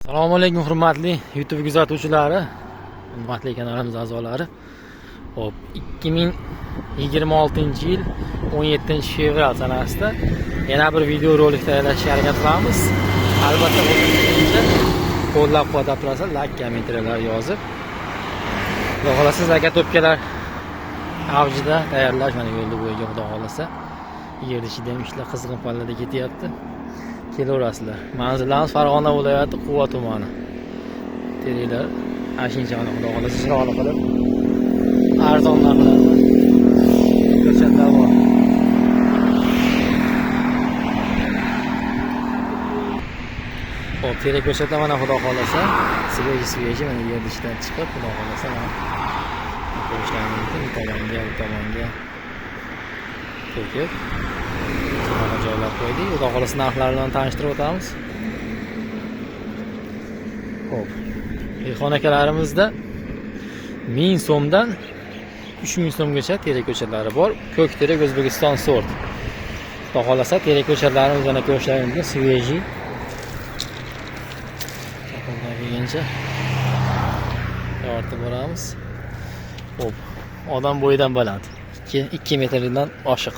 Assalomu alaykum hurmatli YouTube kuzatuvchilari, hurmatli kanalimiz a'zolari. Xo'p, 2026-yil 17-fevral sanasida yana bir video rolik tayyorlashga harakat qilamiz. Albatta, qo'ldan qo'llab-quvvatlab turasiz, like, kommentariyalar yozib. Xudo xohlasa, заготовка lar avjida tayyorlash mana yo'lni bo'yiga, xudo xohlasa. Yer ichida ham ishlar qizg'in pallada ketyapti. Kelaverasizlar. Manzillarimiz Farg'ona viloyati, Quva tumani. Teringlar ashincha mana, xudo xohlasa, chiroyli qilib arzon narxlarda ko'chatlar bor. Xo'p, terak ko'chatlar mana, xudo xohlasa, свежий свежий mana yer ichidan chiqib, xudo xohlasa, mana ko'rishlaring mumkin. Bu tomonga, bu tomonga to'kib chiroyli joylab qo'ydik. Xudo xohlasa, narxlar bilan tanishtirib o'tamiz. Xo'p. Dehqon akalarimizda 1000 so'mdan 3000 so'mgacha terak ko'chatlari bor. Ko'k terak, O'zbekiston sort. Xudo xohlasa, terak ko'chatlarimiz mana ko'rishlaring mumkin, свежий. Qo'ldan kelgancha yoritib boramiz. Xo'p, odam bo'yidan baland. 2 metrdan oshiq.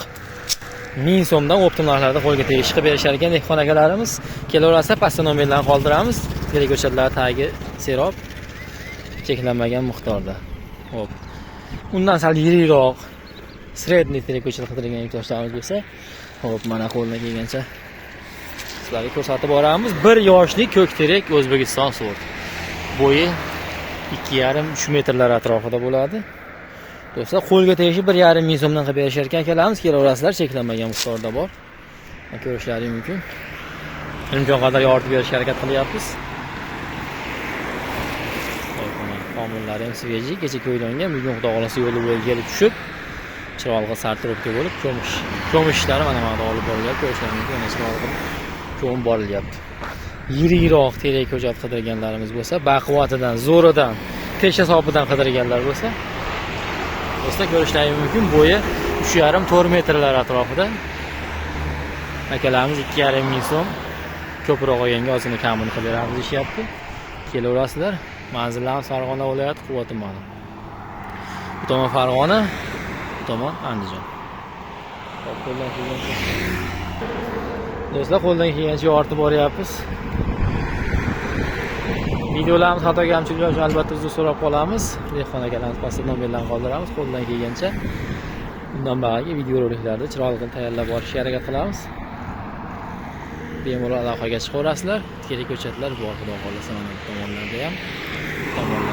1000 so'mdan оптом narxlarda qo'lga tegish qilib berishar ekan dehqon akalarimiz. Kelaversa, pastda nomerlarni qoldiramiz. Terak ko'chatlari tagi serob, cheklanmagan miqdorda. Xo'p. Undan sal yirikroq средний terak ko'chat qidirgan yurtdoshlarimiz bo'lsa, xo'p, mana qo'ldan kelgancha sizlarga ko'rsatib boramiz. Bir yoshli ko'k terak, O'zbekiston sort. Bo'yi 2,5-3 metrlar atrofida bo'ladi. Do'stlar, qo'lga tegishi 1,5 ming so'mdan qilib berishar ekan akalarimiz. Kelaverasizlar, cheklanmagan miqdorda bor. Ko'rishlaring mumkin. Imkon qadar yoritib berishga harakat qilyapmiz. Xo'p, mana tomirlari ham свежий, kecha ko'ylangan, bugun xudo xohlasa yo'li bo'yi kelib tushib, chiroyli сортировка bo'lib, ko'mish ishlari mana bu olib borilyapti, ko'rishlaring mumkin, mana chiroyli qilib ko'mib borilyapti. Yirikroq terak ko'chat qidirganlarimiz bo'lsa, baquvvatidan, zo'ridan, tesha sopidan qidirganlar bo'lsa, do'stlar, ko'rishlaring mumkin, bo'yi 3,5-4 metrlar atrofida. Akalarimiz 2,5 ming so'm, ko'proq olganga ozgina kamini qilib beramiz deyishyapti. Kelaverasizlar. Manzillarimiz Farg'ona viloyati, Quva tumani. Bu tomon Farg'ona, bu tomon Andijon. Xo'p, qo'ldan kelgancha. Do'stlar, qo'ldan kelgancha yoritib boryapmiz. Videolarimiz xato kamchiliklar uchun albatta uzr so'rab qolamiz. Dehqon akalarimiz, pastda nomerlarni qoldiramiz. Qo'ldan kelgancha bundan buyog'i videoroliklarni chiroyli qilib tayyorlab borishga harakat qilamiz. Bemalol aloqaga chiqaverasizlar. Terak ko'chatlar bor, xudo xohlasa, mana bu tomonlarda ham. Bu tomonlarda